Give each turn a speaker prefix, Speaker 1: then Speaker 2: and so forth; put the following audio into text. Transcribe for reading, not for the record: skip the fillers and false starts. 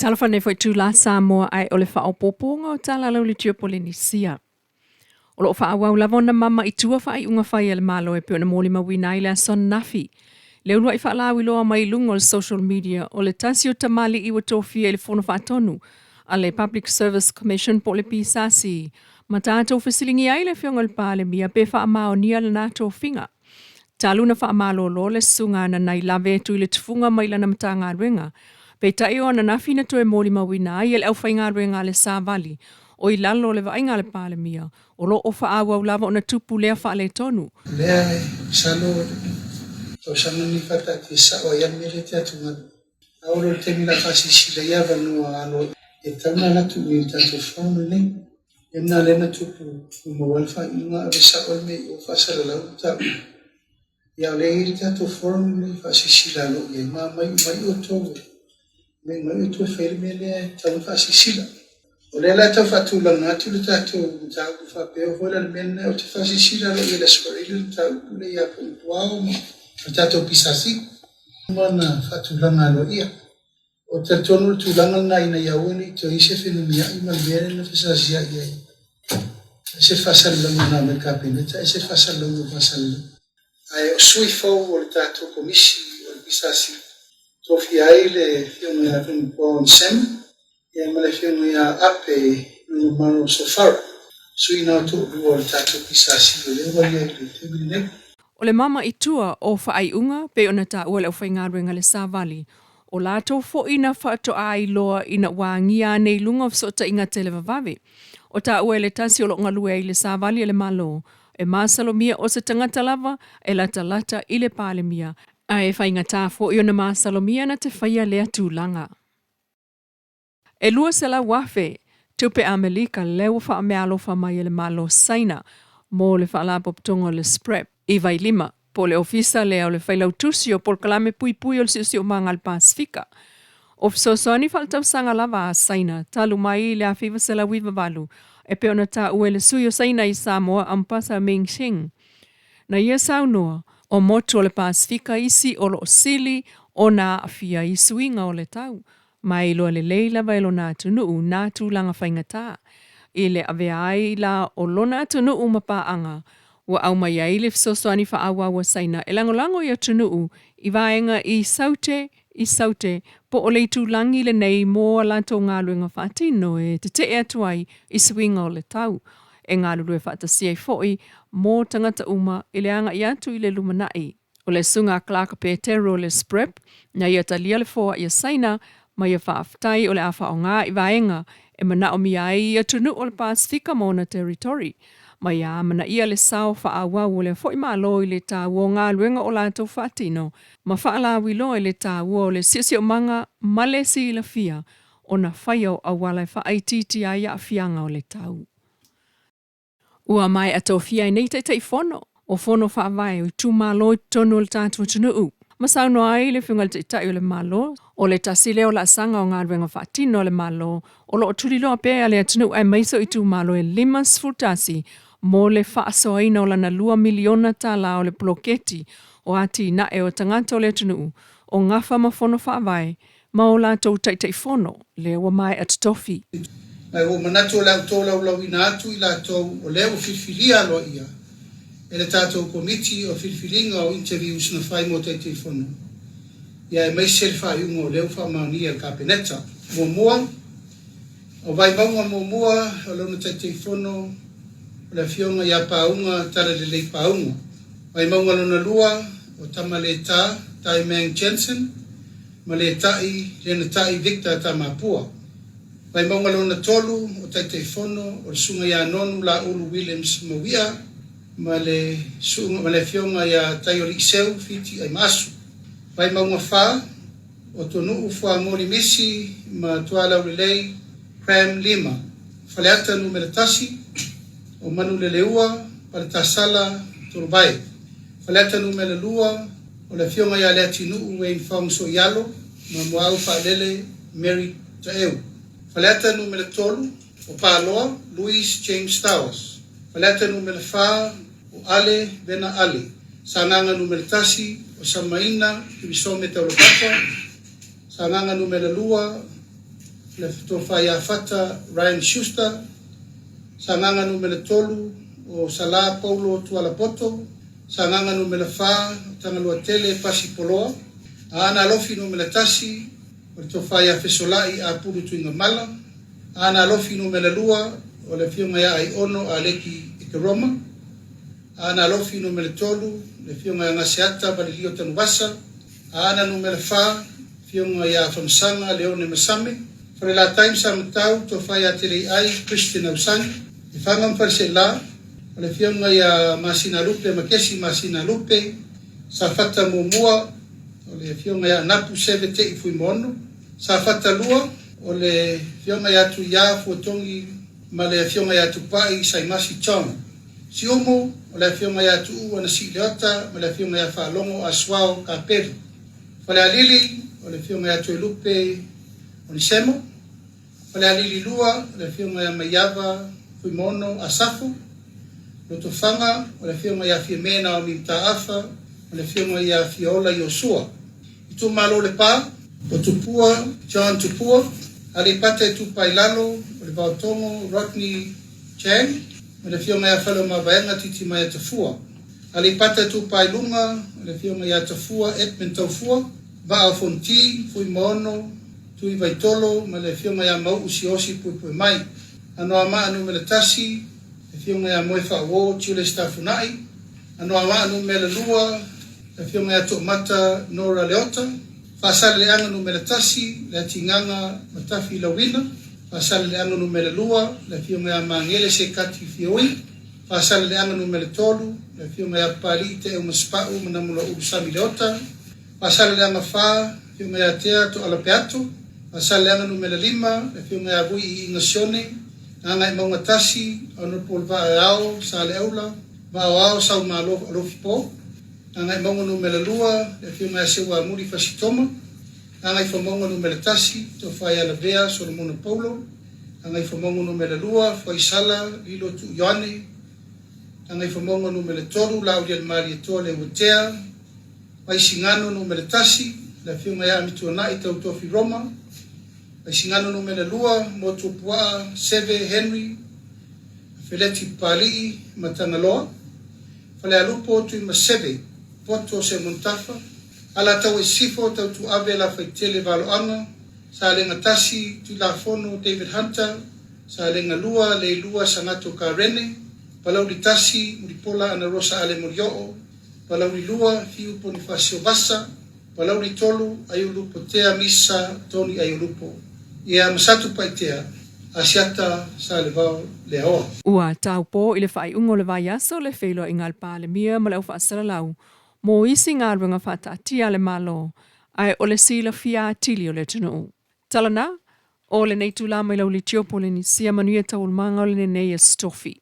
Speaker 1: Talofa nei foi itulā Samoa ae o le faaopoopoga o Tala Lauliti o Polenisia. O lo o faaauau lava ona mama i tua faaiuga fai a le Malo e pei ona molimauina ai le aso ananafi. Le uluai faalauiloa mai i luga o le social media o le tasi o tamalii ua tofia i le Fono Faatonu a le Public Service Commission po o le PSC ma tatou fesiligia ai le Afioga i le Palemia pe faamaonia lena tofiga. Talu na faamalolo le susuga Nanai Lave Tuiletufuga mai lana Matagaluega, peitai o ananafi na toe molimauina ai e le aufaigaluega a le Savali o i lalo o le vaaiga a le Palemia, o lo o faaauau lava ona tupu lea faaletonu.
Speaker 2: O lea e masalo o le tausaga lenei faataatia sao ai lava le mea lea e te atugalu. A oo loa i le taimi o le a faasilasila ai avanoa aloaia e tatau ona alu atu i le tatou fono lenei. Ia lena lea na tupu ua maua ai le faaiuga ave sao le mea i o faasalalau le mataupu. Ia o lea e i ai le tatou forum lenei e faasilasila aloaia ai ma aumai uma ai outou e aumai uma ai outou e fai le mea lea e tatau ona faasilasila. O lea la e tau faatulaga atu le tatou mataupu faapea oo foi la i le mea lena ou te faasilasila aloaia i le Aso Faraile le mataupu lea ia Puapuao ma le tatou PSC uma ona faatulaga aloaia. Ou te talitonu o le tulaga lena ina ia aua ne i toe i ai se fenumiai ma le mea lea na fesasiai ai, e ese le faasalalauga na aumai i le Kapeneta, ese le faasalalauga ua faasalalau. Ae o sui fou o le tatou Komisi o le PSC, tofia ai le Afioga ia Tonipoa Onsem ia ma le Afioga ia Ape Nonumalo Sofara, sui na o toalua o le tatou PSC o lea ua i ai i le taimi lenei.
Speaker 1: O le mama i tua o faaiuga pei ona taua e le aufaigaluega le Savali, o latou foi na faatoa iloa ina ua agia ane i luga o fesootaiga televavave. O taua e le tasi o lo o galue ai i le Savali a le Malo, e masalomia o se tagata lava e latalata i le Palemia, a e faigata foi ona masalomia na te faia lea tulaga. E 200,000 tupe Amelika lea ua faameaalofa mai e le Malo Saina mo le Faalapotopotoga o le SPREP i Vailima, po o le Ofisa lea o le Failautusi o Polokalame Puipui o le Siosiomaga a le Pasefika. O fesoasoani faaletausaga lava a Saina talu mai i le 1998 e pei ona taua e le sui o Saina i Samoa Ampasa Ming Xing. Na ia saunoa, o motu o le Pasefika isi o lo o sili ona aafia i suiga o le tau, Ma e iloa lelei lava e lona atunuu nā tulaga faigata i le avea ai la o lona atunuu ma paaga ua aumai ai le fesoasoani faaauau a Saina e lagolago i atunuu i vaega i Saute i Saute po o le itulagi lenei mo a latou galuega faatino e tetee atu ai i suiga o le tau e galulue faatasi ai foi mo tagata uma i le agai atu i le lumanai. O le Susuga a Clark Petero o le SPREP, na ia talia le foai a Saina ma ia faafetai o le a faaaoga i vaega e manaomia ai i atunuu o le Pasefika ma ona territory, ma ia amanaia le sao faaauau o lea foi Malo i le taua o galuega o latou faatino ma faalauiloa i le taua o le siosiomaga ma le silafia ona faia o auala e faaitiitia ai aafiaga o le tau. Ua maea tofia ai nei Taitaifono o Fono Faavae o itumalo i totonu o le tatou atunuu, ma saunoa ai le Afioga i le Taitai o le Malo, o le tasi lea o laasaga o galuega faatino a le Malo o lo o tuliloa pea le atunuu aemaise o itumalo e 51 mo le faasoaina o lana $2 miliona o le poloketi o atinae o tagata o le atunuu o gafa ma Fono Faavae ma o latou Taitaifono lea ua maea totofi.
Speaker 2: Ma ua ou manatu o le a ou tolaulauina atu i latou o lea ua filifilia aloaia e le tatou Komiti o Filifiliga o Interviews na fai mo Taitaifono, ia aemaise le faaiuga o lea ua faamaonia e le Kapeneta. Muamua, o Vaimauga muamua o lona Taitaifono o le Afioga ia Pauga Talalelei Pauga. Vaimauga lona lua, o Tamaleta Taimang Jensen. Ma Letai, Lenatai Victor Tamapua. Vaimauga lona tolu o Taitaifono o le Susuga ia Nonu Laulu Williams Mauia ma le Susuga ma le Afioga ia Taioliiseu Fiti Aimaasu. Vaimauga fa o Tonuu Fuamoli Misi ma Tualaulelei Cram Lima. Faleata Numera tasi o Manuleleua Paletasala Tolovae. Faleata Numera lua O le Afioga ia Leatinuu Wayne Fong Soialo ma Muaau Faalele Mary Taeu. Faleata Numera 3, o Paloa Louis James Towers. Faleata Numera 4, o Ale Vena Ale. Sagaga Numera 1, o Samaina Tuisome Taulapapa. Sagaga Numera 2, Le Tofa ia Fata Ryan Schuster, Sagaga Numera 3 o Salā Paulo Tualapoto, Sagaga Numera 4 o Tagaloatele Pasi Poloa, Aana Alofi Numera 1 o le Tofa ia Fesola'i Apulu Tuigamala, Aana Alofi Numera 2 o le Afioga ia Aiono Aleki Ekeroma, Aana Alofi Numera 3 le Afioga ia Gaseata Valilio Tanuvasa, Aana Numera 4 Afioga ia Afamasaga Leone Masame, Falelatai ma Samatau, Tofa ia Teleiai Christian Ausani, Lefaga ma Faleaseela, o le Afioga ia Masinalupe Makesi Masinalupe, Safata Muamua, o le Afioga ia Anapu Seve Te'i Fuimaono, Safata 2, o le Afioga ia Tuia Fuatogi ma le Afioga ia Tupai Saimasi John. Siumu, o le Afioga ia Tuuu Anasii Leota ma le Afioga ia Faalogo Asuao Kaperi. Falealili, o le Afioga ia Toelupe Onisemo. Falealili 2, o le Afioga ia Maiava Fuimaono Asafo. Lotofaga, o le Afioga ia Fiame Naomi Mataafa ma le Afioga ia Fiaola Iosua. Itumalo Lepa, o Tupua John Tupua. Aleipata Itupa i Lalo, o le Vaotogo Rodney Chang ma le Afioga ia Faleomavaega Titimaea Tafua. Aleipata Itupa i Luga, o le Afioga ia Tafua Edmund Taufua, Vaa o Fonoti, Fuimaono, Tui Vaitolo ma le Afioga ia Mau'u Siaosi Puepuemai. Anoamaa Numera 1, le Afioga ia Moefaauo Julius Tafuna'i. Anoamaa Numera 2, le Afioga ia Toomata Nora Leota. Faasaleleaga Numera 1, le Atigaga Matafi Lauina. Faasaleleaga Numera 2, le Afioga ia Magele Sekati Fioi. Faasaleleaga Numera 3, le Afioga ia Papali'i Te'eu Masepa'u ma Namulau'ulu Sami Leota. Faasaleleaga 4, Afioga ia Tea To'ala Peato. Faasaleleaga Numera 5, le Afioga ia Vui Iiga Sione, Gagaemauga 1, Honourable Vaaeao Saleaula, Vaaoao Saumalo Alofipo. Gagaemauga Numera 2, le Afioga ia Seuamuli Fasi Toma. Gagaifomauga Numera 1, Tofa ia Lavea Solomona Paulo. Gagaifomauga Numera 2, Fuaisala Lilo Tuu Ioane. Gagaifomauga Numera 3, Laaulialemalietoa Leuatea. Vaisigano Numera 1, le Afioga ia Amituanai Tautofi Roma. Vaisigano Numera 2, Motuopuaa Seve Henry Feleti Papali'i Matagaloa. Falealupo Tuimaseve Poto Semontafa. Alataua i Sisifo Tautuave Lafaitele Valoaga. Salega 1, Tuilafono David Hunter. Salega 2, Leilua Sagato Karene. Palauli 1, Mulipola Anarosa Ale Molioo. Palauli 2, Fiu Ponifasio Vasa. Palauli 3, Aiulupo Tea Misa Tony Aiulupo. Ia ma Satupaitea, Asiata Salevao Leaoa.
Speaker 1: Ua taupō i le faaiuga o le vaiaso le feiloaiga a le Palemia ma le au faasalalau mo isi galuega faataatia a le Malo, ae o le silafia atili o le atunuu. Tala na, o lenei tula mai lau litio Polenisia manuia taualumaga o lenei Aso Tofi.